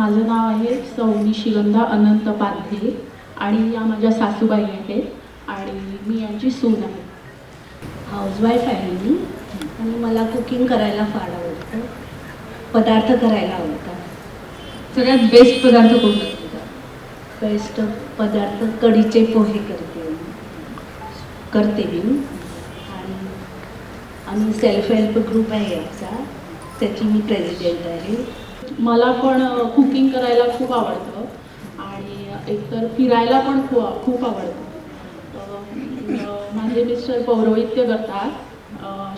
माझं नाव आहे सौ निशिगंधा अनंत पाध्ये आणि या माझ्या सासूबाई आहेत आणि मी यांची सून आहे. हाऊसवाईफ आहे मी आणि मला कुकिंग करायला फार आवडतं, पदार्थ करायला आवडतात. सगळ्यात बेस्ट पदार्थ कोणता तुमचा? बेस्ट पदार्थ कढीचे पोहे करते मी. आणि आम्ही सेल्फ हेल्प ग्रुप आहे आमचा, त्याची मी प्रेसिडेंट आहे. मला पण कुकिंग करायला खूप आवडतं आणि एकतर फिरायला पण खूप खूप आवडतं. माझे मिस्टर पौरोहित्य करतात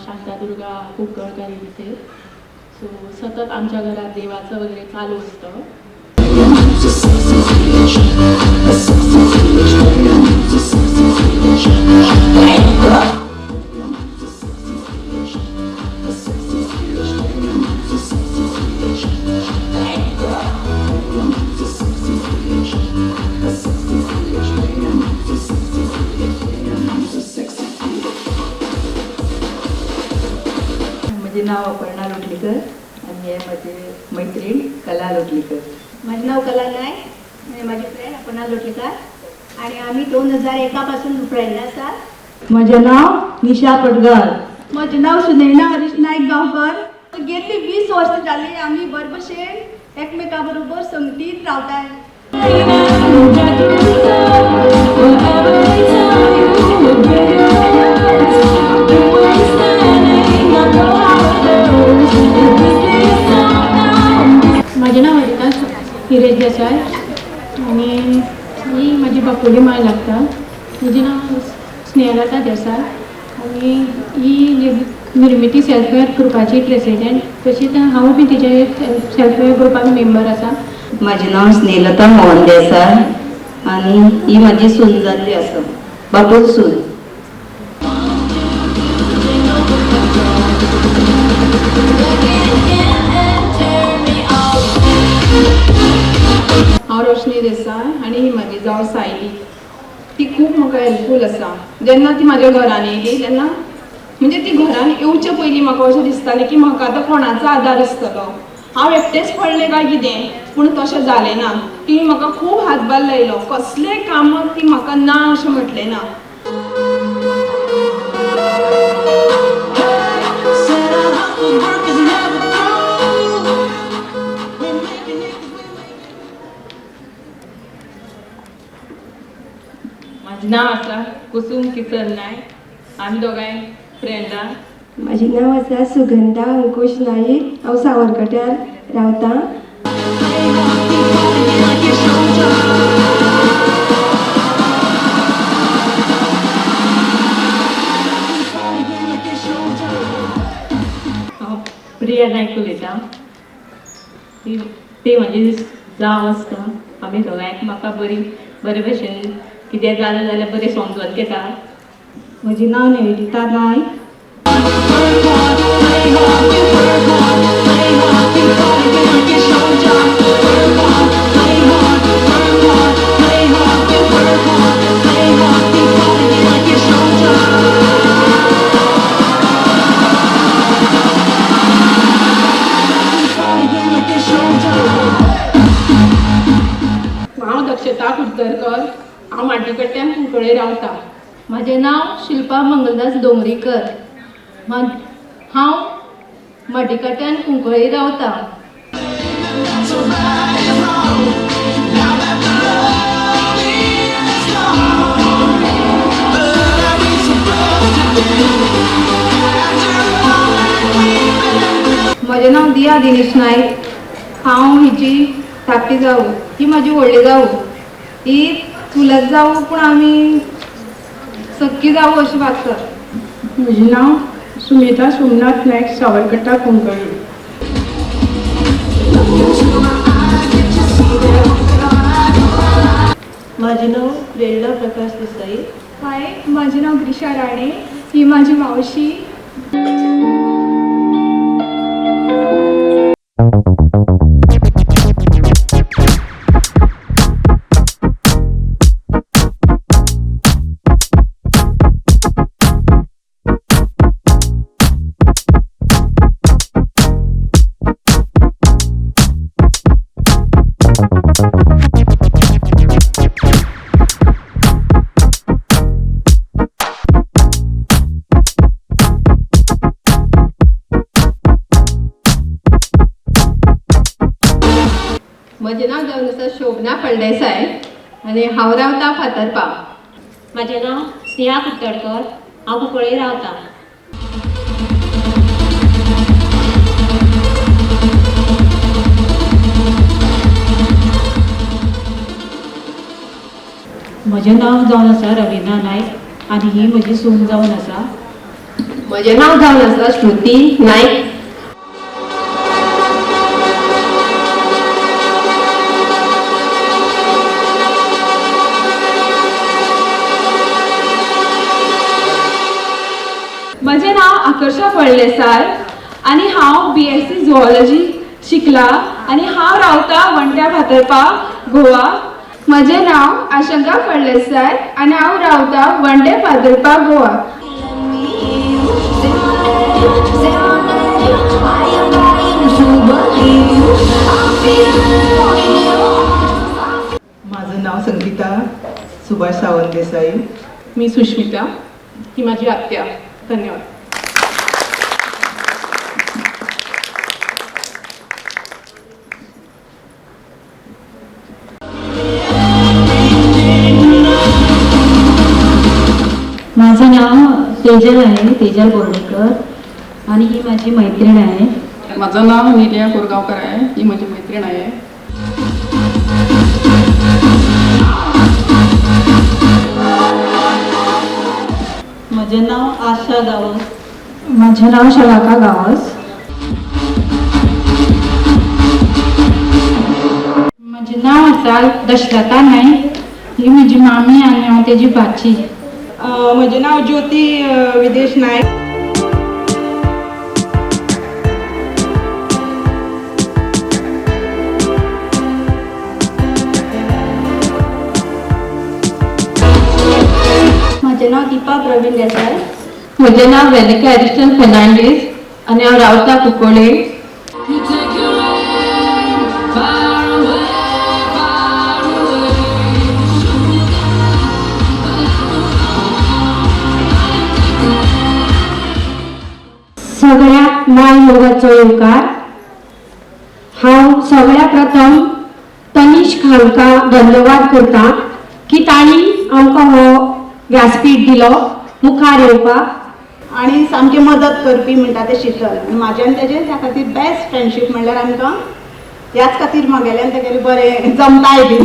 शांतादुर्गा कुंकळकर इथे. सो सतत आमच्या घरात देवाचं वगैरे चालू असतं. म्हजें नांव अपर्णा लोटलीकर आनी हे म्हजी मैत्रीण कला लोटलीकर. माझे नाव कला नायक आणि माझी फ्रेंड अपर्णा लोटलीकर आणि आम्ही 2001 पासून फ्रेंड आसा. म्हजें नांव निशा पटगर. म्हजें नांव सुनैना हरीश नायक गांवकर. गेल्ली 20 वर्सां जालीं आमी बरे भशेन एकमेका बरोबर संगतीत रावताय. म्हजें नांव हरिता हिरेश देसाय आनी ही म्हाजी बापोली माय लागता. म्हजें नांव स्नेहलता देसाय आनी ही निर्मिती सेल्फ हेल्प ग्रुपाची प्रेसिडेंट, तशीच हांवूय बी तिचे सेल्फ हेल्प ग्रुपाक मेंबर आसा. म्हजें नांव स्नेहलता मोहन देसाय आनी ही म्हाजी सून जाल्ली आसा, बापूल सून. हांव रोशनी देसाय आनी ही म्हाजी जाव सायली. ती खूब म्हाका हेल्पफूल आसा. जेन्ना ती म्हाज्या घरान येयली तेन्ना म्हणजे ती घरान येवचे पयलीं म्हाका अशें दिसतालें की म्हाका आतां कोणाचो आदार आसतलो, हांव एकटेंच पडलें काय कितें, पूण तशें जालें ना. तिणें म्हाका खूब हातभार लायलो, कसलें कामाक ती म्हाका ना अशें म्हटलें ना. म्हाजें नांव आसा कुसूम किसन नायक. आमी दोगांय फ्रेंडां. म्हाजें नांव आसा सुगंधा अंकुश नाईक. हांव सावरकट्यार रावतां. हांव प्रिया नायक उलयतां. ती म्हाजी जाव आसता. आमी दोगांय एकमेका बरी बरे भशेन कितें जालें जाल्यार बरें समजोन घेता. म्हजें नांव निवेदिता नायक. हांव दक्षता कुडतरकर, हांव माड्डीकडल्यान कुंकळे रावता. म्हजें नांव शिल्पा मंगलदास डोंगरीकर. हांव माड्डीकाट्यान कुंकळ्ळी रावता. म्हजें नांव दिया दिनेश नायक. हांव हिजी धाकटी जाऊ, ही म्हाजी व्हडली जाऊ, ही चुलत जाऊ, पूण आमी सक्की जाऊ अशें वागतात. म्हजें नांव सुमिता सोमनाथ नायक, सावरकट्टा कुंकळ्ळी. म्हाजें नांव प्रेरणा प्रकाश देसाई. हाय, म्हाजें नांव ग्रिशा राणे. ही म्हाजी मावशी. म्हजें नांव जावन आसा शोभना फळदेसाय आनी हांव रावता फातर्पा. म्हजें नांव स्नेहा कुट्टडकर, हांव कुंकळ्ळे रावता. म्हजें नांव जावन आसा रवीना नायक आनी ही म्हजी सून जावन आसा. म्हजें नांव जावन आसा श्रुती नायक. म्हजें नांव आकर्षा फळदेसाय आनी हांव BSc zoology शिकला आनी हांव रावता वणट्या फातर्पा गोवा. म्हजें नांव आशंका फळदेसाय आनी हांव रावता वणटे फातर्पा गोवा. माझं नाव संगीता सुभाष सावंत देसाई. मी सुष्मिता, ही माझी आत्या. धन्यवाद. माझं नाव तेजल आहे, तेजल बोर्डेकर आणि ही माझी मैत्रीण आहे. माझं नाव निलिया कोरगावकर आहे, ही माझी मैत्रीण आहे. म्हजें नाव आशा गांवस. माझे नाव शलाका गांवस. म्हजें नांव आसा दशलता नायक, ही म्हजी मामी आनी हांव तेजी भाची. म्हजें नांव ज्योती विदेश नायक. म्हजें नांव दीपा प्रवीण देसाय. म्हजें नांव वेलिका एरिस्टन फेर्नांडीस आनी हांव रावता कुंकळ्ळे. सगळ्या माय मोगाचो येवकार. हांव सगळ्या प्रथम तनिष हांकां धन्यवाद करता की तांणी आमकां हो व्यासपीठ दिलो मुखार येवपाक आनी सामकी मदत करपी म्हणटा तें शीतल. म्हाजें आनी तेजें त्या खातीर बेस्ट फ्रेंडशीप म्हणल्यार आमकां ह्याच खातीर म्हागेलें आनी तेगेलें बरें जमताय बी.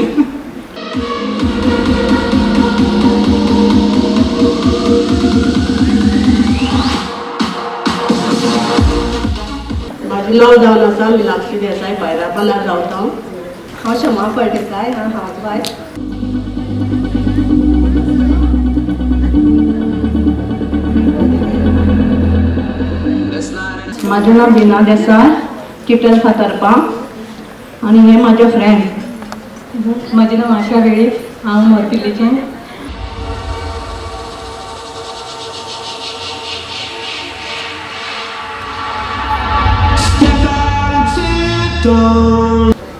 म्हाजें नांव जावन आसा मिनाक्षी देसाय, भायरापानार रावता. हांव क्षमा फळदेसाय, हांव हावज वायफ. म्हाजें नांव बिना देसाय, किटल फातर्पा आनी हे म्हाजे फ्रेंड. म्हजें नांव आशा वेळीप, हांव मोरपिल्लीचें.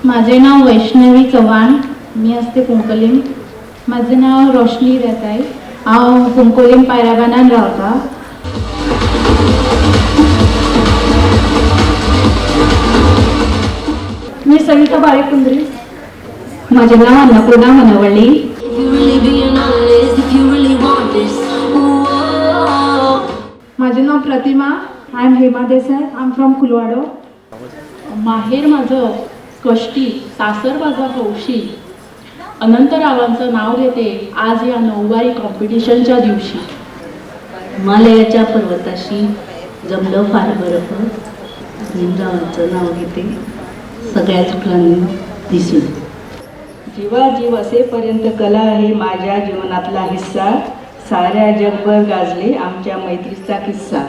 माझे नाव वैष्णवी चव्हाण, मी असते कुंकळीम. माझं नाव रोशनी देसाई, हांव कुंकळीम पायराबानान रावता. मी सविता बाळेकुंद्री. म्हजें नांव अन्नपूर्णा मनवळ्ळी. म्हाजें नांव Pratima. I am Hema Desai, I am from Kulwado. माहेर माझं कष्टी, सासर माझा हौशी. अनंतरावांचं नाव घेते आज या नऊवारी कॉम्पिटिशनच्या दिवशी. हिमालयाच्या पर्वताशी जमलं फार बर्फ, भीमरावांचं नाव घेते सगळ्या चुकांनी दिसून. जीवा जीव असेपर्यंत कला आहे माझ्या जीवनातला हिस्सा, साऱ्या जगभर गाजले आमच्या मैत्रीचा किस्सा.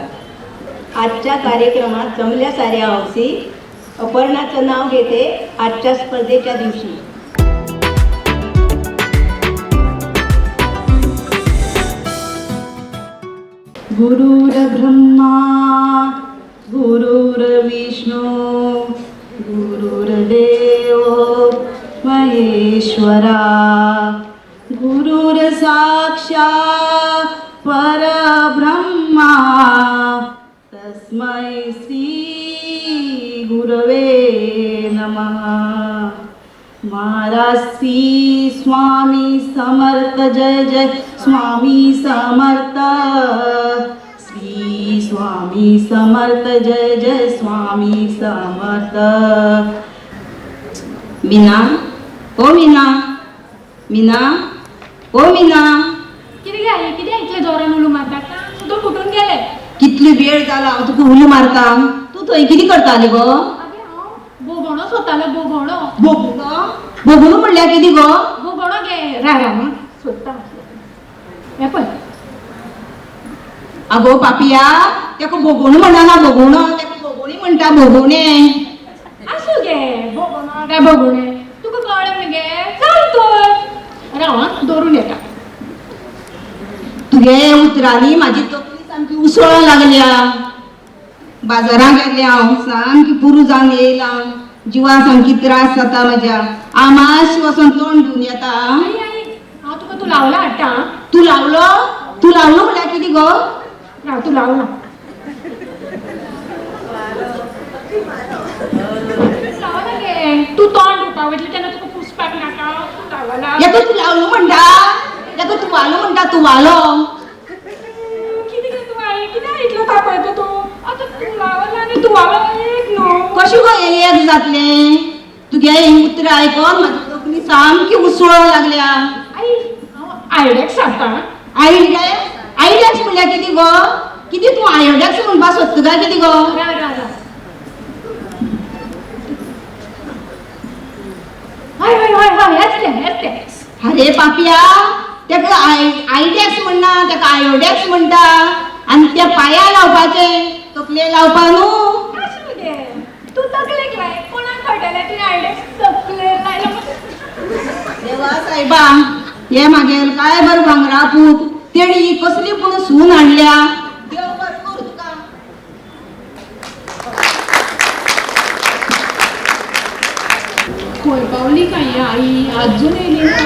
आजच्या कार्यक्रमात जमल्या साऱ्या हौसी, अपर्णाचं नाव घेते आजच्या स्पर्धेच्या दिवशी. गुरुर्ब्रह्मा गुरुर्विष्णू गुरुर्देव महेश्वरा, गुरुर्साक्षात् परब्रह्मा, तस्मै श्री गुरवे नमः. महाराज श्री स्वामी समर्थ जय जय स्वामी समर्थ, श्री स्वामी समर्थ जय जय स्वामी समर्थ। मीना, ओ मीना, मीना, ओ मीना। कितें गे आई, कितें इतले जोरान उलो मारता? कान सुद्दां फुटून गेले। कितली वेळ जाला हांव तुका उलो मारता, तूं थंय कितें करताली गो? आगे हांव बोगोणो सोदतालो, बोगोणो। बोगोणो? बोगोणो म्हणल्यार कितें गो? बोगोणो गे, रा रा सोदता हें पळय। आगो पापिया, तेका बोगोणो म्हणना, बोगोणो तेका बोगोणी म्हणटा, बोगोणे। आसूं गे, बोगोणो काय बोगोणे तुका कळ्ळें मगे, चल तर राव आं, दवरून येता। तुगे उतरांनी म्हाजी तकली सामकी उसळोंक लागल्या। बाजारांत गेल्लें हांव, सामकी पुरो जावन येयलां, जिवा सामकी त्रास जाता म्हाज्या। हांव मातशें वचोन तोंड धुवन येता। हांव तुका तूं लावला हाडटा। तूं लावलो? तूं लावलो म्हणल्यार कितें गो? राव, तूं लावला लावला गे, तूं तोंड धुवपाक वयतली तेन्ना तुका पुसपाक नाका, तूं लावला। हेका तूं लावलो म्हणटा, हेका तूं वालो म्हणटा, तूं वालो। कितें गे तूं आई, कित्याक इतलो तापयता तूं? आतां तूं लावला आनी तूं वालो एक न्हू। कशें गो हें एक जातलें? तुगे हीं उतरां आयकोन म्हाजी तकली सामकी उसळोंक लागल्या। आई, हांव आयडेक्स हाडटा। आयडेक्स? आयडेक्स म्हणल्यार कितें गो? कितें तूं आयोडेक्स म्हणपाक सोदता काय कितें गो? रा रा रा, हय हय हय हय, हेंच तें, हेंच तें। अरे पापिया, तेका आयडेक्स म्हणना, तेका आयोडेक्स म्हणटा। आनी त्या पांया लावपाचें, तकले लावपा न्हू। आसूं गे, तूं तकलेक लाय, कोणाक कळटलें तुवें आयडेक्स तकलेर लायलो। देवा सायबा, हे म्हागेल काय बरो भांगरा पूत, तेणी कसली पूण सून हाडल्या। देव बरें करूं तुका। खंय पावली काय आई, आजून येयली ना?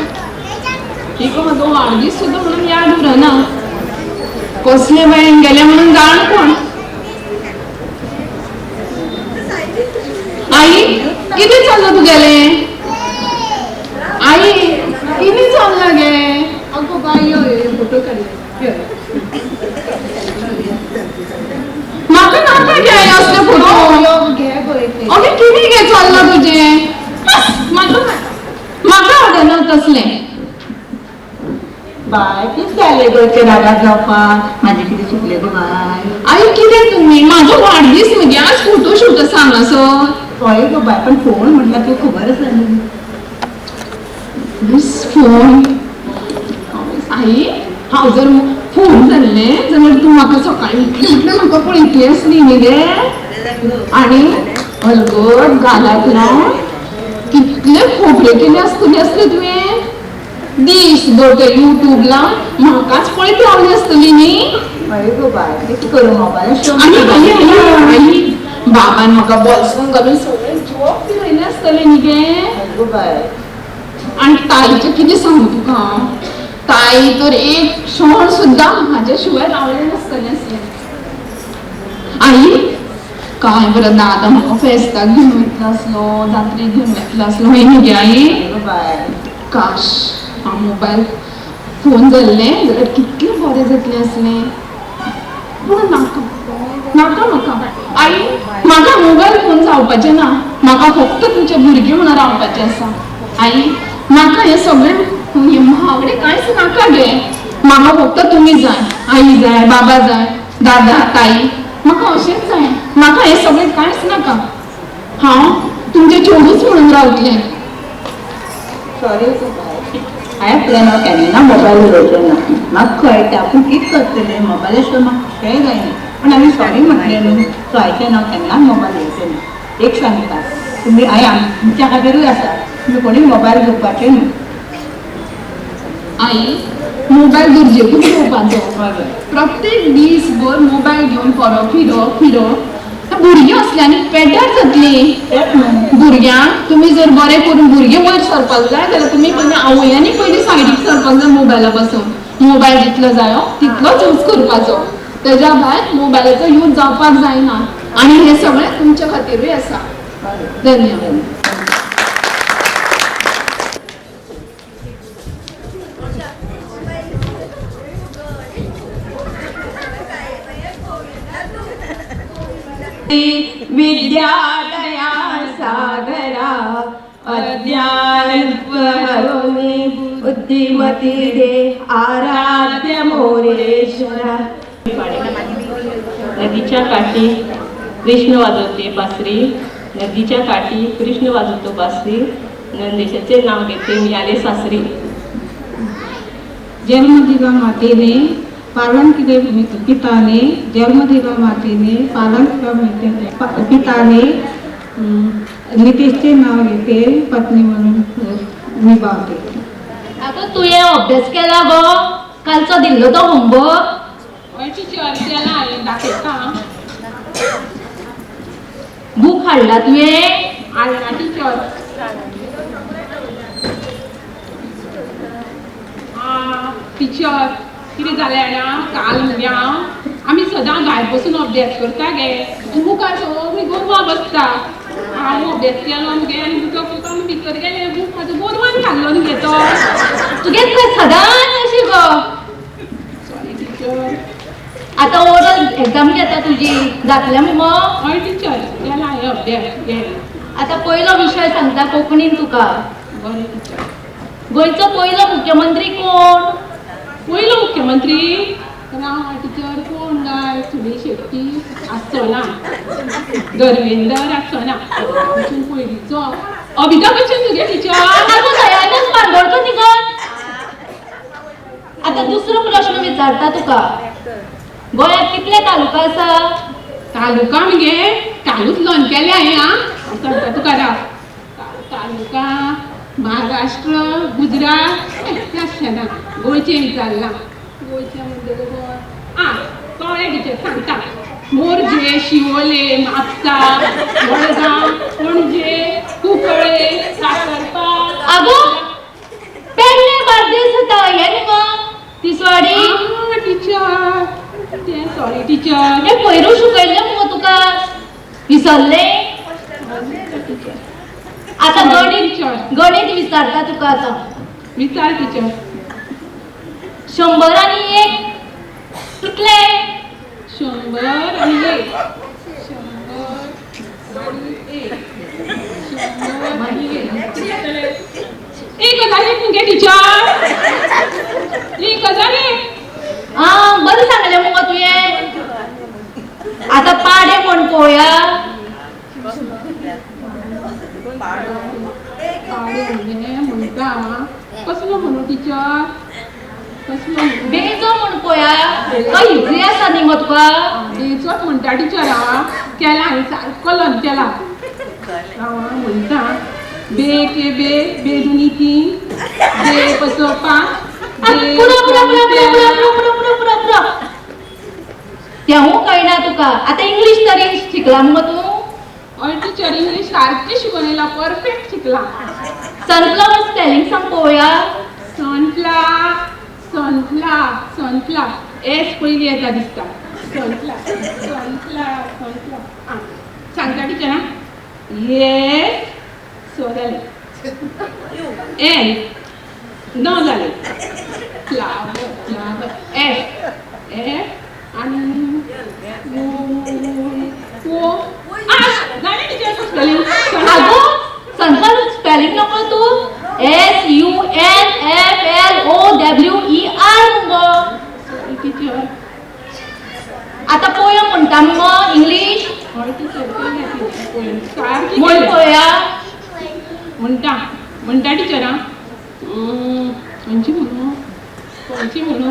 हिका म्हाजो वाडदीस सुद्दां म्हणून याद उरना। कसले बायेन गेले म्हणून जाण कोण। आई, कितें चल्लां तुगेलें? आई, कितें चल्लां गे? अगो बाय, यो यो फोटो काडले। म्हाका नाका गे आई असले फोटो। अगे कितें गे चल्लां तुजें? म्हाका म्हाका आवडना तसलें। बाय, कितें जालें गो इतलें रागार जावपाक? म्हाजें कितें चुकलें गो बाय? आई कितें तुमी, म्हाजो वाडदीस मगे, आज फोटो शूट आसा हांगासर। हय गो बाय, पण फोन म्हणल्यार तुका खबर आसा न्हू। फोन आई, हांव जर फोन जाल्लें जाल्यार तूं म्हाका सकाळीं उठलें उठलें म्हाका पळयतली आसली न्ही गे। आनी अलगद गालाक लावन कितले खोबरे केले आसतले आसले तुवें। दीसभर ते युट्यूब लावन म्हाकाच पळयत रावली आसतली न्ही। हय गो बाय, कितें करूं मोबायलार। आनी आई, बाबान म्हाका बोल्सान घालून सगळें जॉब फिरयलें आसतलें न्ही गे। हय गो बाय। आनी ताईचें कितें सांगू तुका, ताई तर एक क्षण सुद्दां म्हाज्या शिवाय रावलें नासतलें आसलें। आई, काय बरें दादा म्हाका फेस्ताक घेवन वयतलो आसलो, जात्रेक घेवन वयतलो आसलो, हय न्ही गे आई? काश हांव मोबायल फोन जाल्लें जाल्यार कितलें बरें जातलें आसलें। पूण नाका नाका म्हाका आई, म्हाका मोबायल फोन जावपाचें ना, म्हाका फक्त तुमचे भुरगीं म्हणून रावपाचें आसा। आई, म्हाका हें सगळें हें महागडें कांयच नाका गे, म्हाका फक्त तुमी जाय, आई जाय, बाबा जाय, दादा ताई, म्हाका अशेंच जाय, म्हाका हें सगळें कांयच नाका। हांव तुमचें चेडूच म्हणून रावतलें। सॉरी गो बाय, हांवें प्लॅन हांव केन्ना मोबायल उडोवचें ना, म्हाका कळटा पूण कितें करतलें, मोबायला शिवाय म्हाका कशेंय जायना। पूण हांवें सॉरी म्हटलें न्हू, सो आयच्यान हांव केन्नाच मोबायल उडोवचें ना। एक सांगता तुमी, आई आमच्या खातीरूय आसा, तुमी कोणीय मोबायल घेवपाचें न्हू। आई, मोबायल गरजेकूच घेवपाचो। प्रत्येक दीसभर मोबायल घेवन परत फिरप फिरप, भुरगीं असल्यांनी पेड्ड्यार जातलीं। भुरग्यांक तुमी जर बरें करून भुरगीं वयर सरपाक जाय जाल्यार तुमी पयलीं आवयांनी पयलीं सायडीक सरपाक जाय मोबायला पासून। मोबायल जितलो जायो तितलोच यूज करपाचो, तेज्या भायर मोबायलाचो यूज जावपाक जायना। आनी हें सगळें तुमच्या खातीरूय आसा। धन्यवाद। विद्यादया सागरा अज्ञान बुद्धिमती दे आराध्य मोरेश्वरा. नदीच्या काठी कृष्ण वाजवते बासरी, नदीच्या काठी कृष्ण वाजवतो बासरी, नंदेशाचे नाव घेते मी आले सासरी. जन्म दिला मातेने, पालन केले पिताने, जन्म दिला मातेने, पालन केलं पिताने, नितेशचे नाव घेते, पत्नी म्हणून निभावते. आगो तुवें अभ्यास केला गो? कालचो दिल्लो तो होमवर्क? हय टिचर, केला हांवें, दाखयता. बूक हाडला तुवें? हाडला टिचर. टिचर कितें जालें जाणा, काल मगे हांव आमी सदां भायर बसून अभ्यास करता गे, मुखार सगळीं गोरवां बसता. हांव अभ्यास केलो मगे आनी उदक पिवपाक भितर गेलें, बूक म्हाजो गोरवान खाल्लो न्ही गे तो. तुगे सदांच अशी गो. Sorry teacher. आतां ओरल एग्जाम घेता तुजी, जातलें मुगो? हय टिचर, केला हांवें अभ्यास घे. आतां पयलो विशय सांगता कोंकणीन तुका. बरें टिचर. गोंयचो पयलो मुख्यमंत्री कोण? पयलो मुख्यमंत्री राव टिचर कोण गाय, सुनील शेट्टी आसचो ना, धर्मेंदर आसचो ना, पयलींचो अमिताभ बच्चन तुगे टिचर. आगो सगळ्यांकच बांदोडको न्ही गो. आतां दुसरो प्रश्न विचारता तुका, गोंयांत कितले तालुका आसा? तालुका मगे कालूच लॉन केले हांवें. आं सांगता तुका राव. तालुका महाराष्ट्र, गुजरात तें आसचें ना, गोंयचें विचारलां. गोंयचें म्हणटकच आं कळ्ळें टिचर, सांगता. मोरजे, शिवोले, म्हापसा, मडगांव, पणजे, कुंकळे, साकरपा. आगो पेडणे, बार्देस जाता हें न्ही गो, तिसवाडी. टिचर तें सॉरी टिचर. हें पयरूच शिकयल्लें मुगो तुका, विसरलें? आतां गणीत गणीत विचारता तुका आतां. विचार टिचर. 100 आनी 1 कितले? 100 आनी 1, 100 आनी 1, 100 आनी 1 कितले जातले? 1001 मुगे टिचर, 1001. आं बरें सांगलें मुगो तुवें. आतां पाडे म्हण पळोवया. पाडे म्हणटा कसलो म्हणू टिचर? कसलो म्हणू? बेजो म्हण पळोवया, तो इजी आसा न्ही गो तुका. बेजोच म्हणटा टिचर. हांव केला हांवें सारको लन केला. हांव म्हणटा बे के बे, बे दुनी 3, बे पसो 5, पुरो पुरो पुरो पुरो पुरो पुरो पुरो पुरो पुरो. तेंवूय कळना तुका. आतां इंग्लीश तरी शिकला मुगो तूं? हय टिचर, इंग्लीश सारकें शिकून येयला, परफेक्ट शिकला. सनफ्लावर स्पेलिंग सांग पळोवया. सनफ्लावर, सनफ्लावर, सनफ्लावर एस पयलीं येता दिसता. Sunflower, sunflower, sunflower. आं सांगता टिचर. आं एस सो जालें, एन न जालें, फ्लावर फ्लावर एफ एफ आनी ओ आं जालें टिचर स्पेलिंग. आगो सनफ्लावर स्पेलिंग नको तूं? SUNFLOWER मुगो. Sorry teacher. आतां पोयम म्हणटा मुगो इंग्लीश? हय टिचर, पोयम सारकी म्हण पळोवया. म्हणटा म्हणटा टिचर. आं खंयची म्हणू, खंयची म्हणू,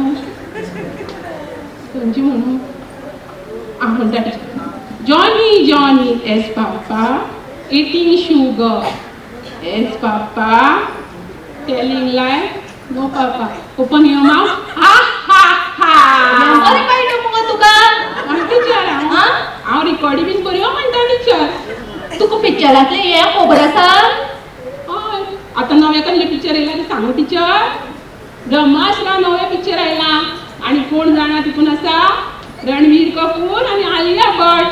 खंयची म्हणू? आं म्हणटा teacher. Johnny Johnny yes papa, eating sugar, yes papa, telling lie, no papa, open your mouth, हा हा हा. बरें कळटा मुगो तुका. टिचर हांव रिकॉर्डी बीन बऱ्यो म्हणटा टिचर. तुका पिक्चरांतलें हें खबर आसा? हय, आतां नवें कसलें पिक्चर येयलां तें सांगू टिचर? ब्रह्मास्त्र नवें पिक्चर आयलां आनी कोण जाणा तितून आसा रणवीर कपूर आनी आलिया भट.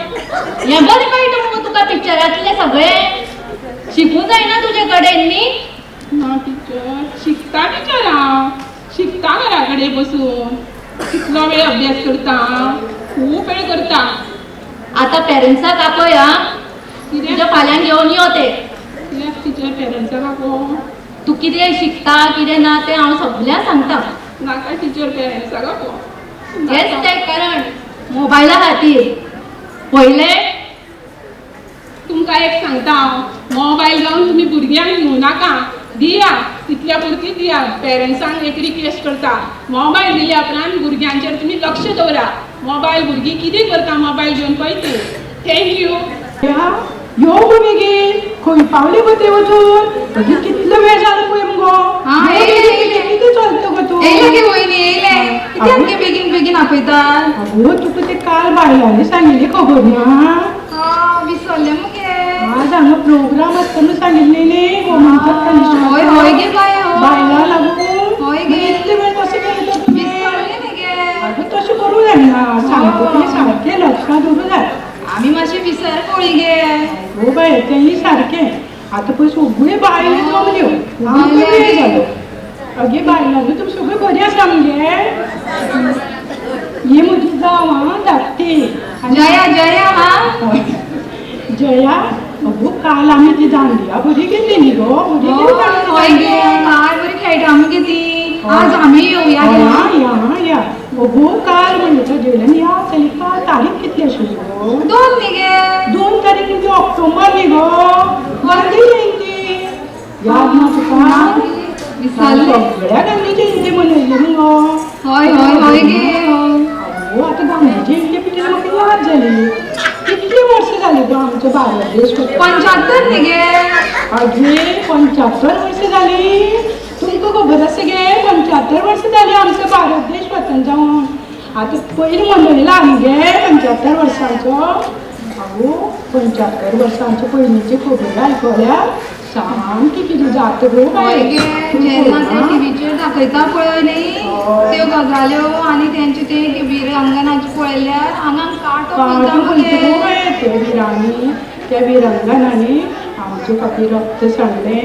हें बरें कळटा मुगो तुका पिक्चरांतलें सगळें. शिकूं जायना तुजे कडेन न्ही? ना टिचर, शिकता टिचर. हांव शिकता घरा कडेन बसून, कितलो वेळ अभ्यास करता हांव, खूब वेळ करता. आतां पेरंट्साक आपय आं, तुज्या फाल्यांक घेवन यो ते. कित्याक टिचर पेरंट्साक आपोवं? तूं कितें शिकता कितें ना तें हांव सगळ्यांक सांगता. नाका टिचर पेरंट्साक आपोवं. हेच तें कारण मोबायला खातीर. पयलें तुमकां एक सांगता हांव, मोबायल जावन तुमी भुरग्यांक दिवं नाका, दिया तितल्या पुरती दिया. पेरंट्सांक एक रिक्वेस्ट करता, मोबायल दिल्या उपरांत भुरग्यांचेर तुमी लक्ष दवरा. मोबायल भुरगीं कितें करता मोबायल घेवन पळय ती. Thank you. यो गो बेगीन, खंय पावले गो ते वचून? अगे कितलो वेळ जालो पळय मुगो. कितें चलता गो तूं? येयले गे वयनी, येयले. कित्याक गे बेगीन बेगीन आपयता? अगो तुका ते काल बायलांनी सांगिल्ली खबर ना? हां विसरले मुगे. आज हांगा प्रोग्राम आसता म्हणून सांगिल्ले न्ही गोमंतक. हय हय गे बाय, बायलां लागून. हय गे. इतले वेळ कशें गेले तर तुमी? विसरले न्ही गे. अगो तशें करूं जायना, सांगता तें सारकें लक्षां दवरूं जाय. आमी मातशें विसर पळय गे. हो बाय तेंय सारकें. आतां पळय सगळ्यो बायलो जमल्यो, आमकां वेळ जालो. अगे बायलांनी तुमी सगळ्यो बरी आसा मगे. ही म्हजी जाव आं धाकटी जया. जया हां जया. अगो काल आमी ती दांडिया बरी गेल्ली न्ही गो. हय गे, काय बरी खेळटा मगे ती. आज आमी येवया. या या. अगो काल म्हणलें ताजे या चली. काल तारीख कितली आशिल्ली गो? 2 न्ही गे. 2 तारीख म्हणजे ऑक्टोबर न्ही गो, गांधी जयंती. याद ना तुका? सगळ्या गांधी जयंती मनयली मुगो. हय हय हय गे. अगो आतां गांधी जयंती पिटली म्हाका याद जाली. कितली वर्सां जाली गो आमचो भारत देश? 75 न्ही गे. आगे 75 वर्सां जाली. तुमकां खबर आसा गे 75 वर्सां जाली आमचो भारत देश स्वतंत्र जावन. आतां पयलीं मनयला न्ही गे 75 वर्सांचो. अगो 75 वर्सांचो पयलींची खबर आयकल्यार सामकी कितें जाता गो बाय. जेन्ना ते टिवीचेर दाखयता पळय न्ही त्यो गजाल्यो आनी तेंचे ते विरांगनाचे पळयल्यार आंगाक कांटो कांटो गो बाय. ते विरांनी, त्या विरांगनांनी आमचे खातीर रक्त सांडलें,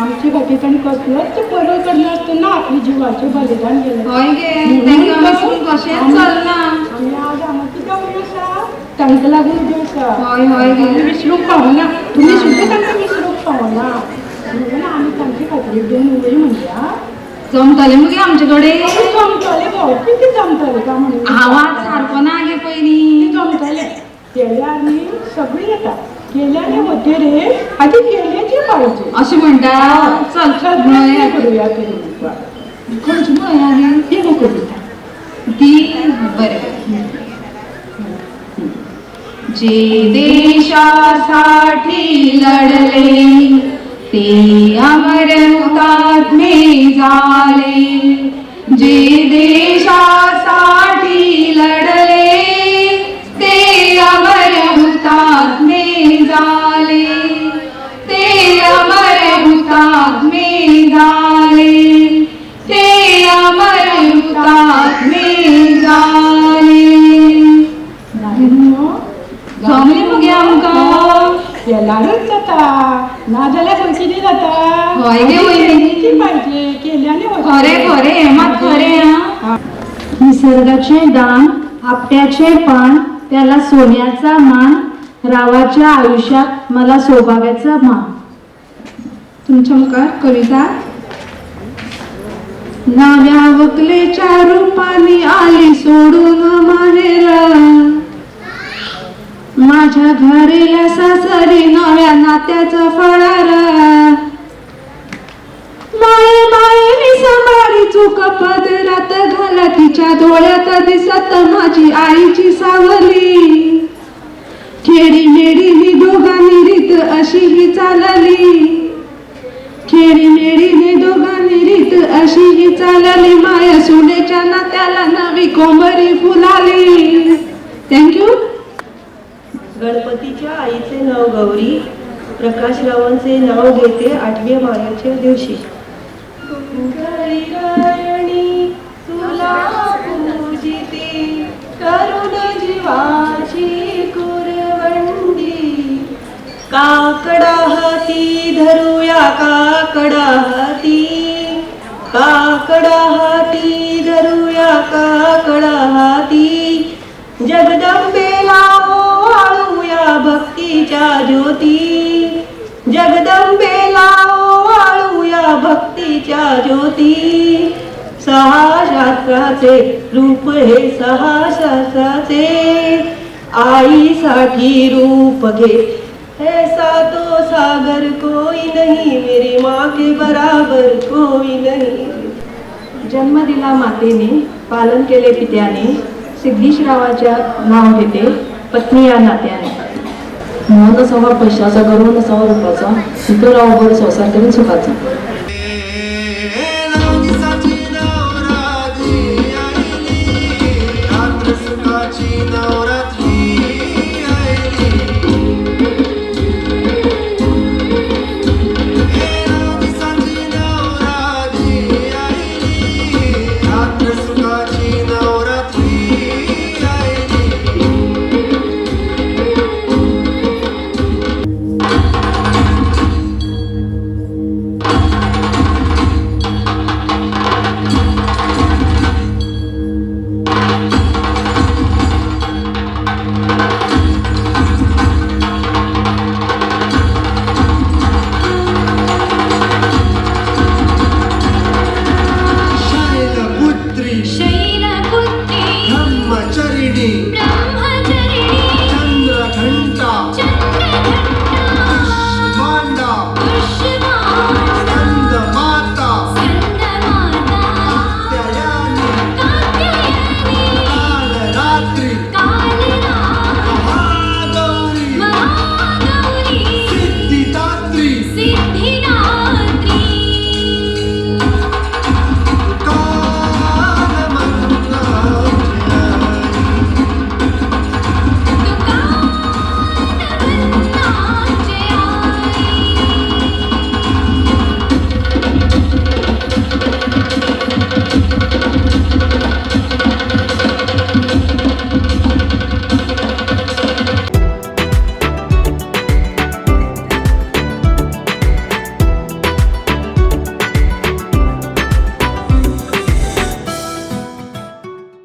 आमचे खातीर तांणी कसलोच पर्व करनासतना आपल्या जिवाचें बलिदान केलें. हय गे, तांकां विसरून कशेंच चलना. आमी आज हांगा कित्याक उबी आसा? तांकां लागून उबी आसा. हय हय गे. विसरूंक पावना, तुमी सुद्दां तांकां विसरूंक पावना. म्हणून आमी तांचे खातीर दोन उबी म्हणया. जमतलें मुगे आमचे कडेन? जमतलें गो. कितें जमतलें काय म्हणून? आवाज सारको ना गे पयलीं. जमतलें केल्यार न्ही सगळीं येता. केल्याने होते रे, आधी केल्याचे पाहिजे अशें म्हणटा. चल चल म्हणूया करूया ते. खंयची म्हणया गे? ती गो कविता ती. बरें. जे देशासाठी लढले ते अमर हुतात्मे झाले. जे देशासाठी लढले ते अमर हुतात्मे झाले. ते अमर हुतात्मे झाले. ते अमर हुतात्मे झाले. जमलें मुगे आमकां. केल्यारूच जाता, नाजाल्यार खंय कितें जाता? हय गे वयनी, पाहिजे केल्याने. खरें खरें हें मात खरें आं. निसर्गाचें दान आपट्याचें पान, त्याला सोन्याचा मान, रावाच्या आयुष्यात मला सौभाग्याचा मान. तुमच्या मुखार कविता. नव्या वकलेच्या रूपाने आली सोडून माहेर, माझ्या घरीला सासरी नव्या नात्याचा फळार. माये मायेने सांभाळी चूक पदरात घाला, तिच्या डोळ्यात दिसत माझी आईची सावली. खेडी मेडीने दोघांनी रीत अशी ही चालली, खेडी मेडीने दोघांनी रीत अशी ही चालली. माया सुनेच्या नात्याला नवी कोंबरी फुलाली. Thank you. गणपतीच्या आईचे नाव गौरी, प्रकाशरावांचे नाव घेते 8व्या मायाच्या दिवशी. रायणी तुला पूजिते, करुण जीवाची कुरवंडी. काकडा हाती धरूया काकडा हाती, काकडा हाती धरूया काकडा हाती. जगदंबेला ओवाळू भक्तीच्या ज्योती, जगदंबेला ओवाळूया भक्तीच्या ज्योती. सहा शास्त्राचे रूप हे सहा शास्त्राचे, आईसाठी रूप घे. ऐसा तो सागर कोई नहीं, मेरी माँ के बराबर कोई नहीं. जन्म दिला मातेने, पालन केले पित्याने, सिद्धीश्रावाच्या नाव घेते पत्नी या नात्याने. मोह नसावा पैशाचा, गर्व नसावा रूपाचा, इतर रावभर संसार करीन सुखाचा.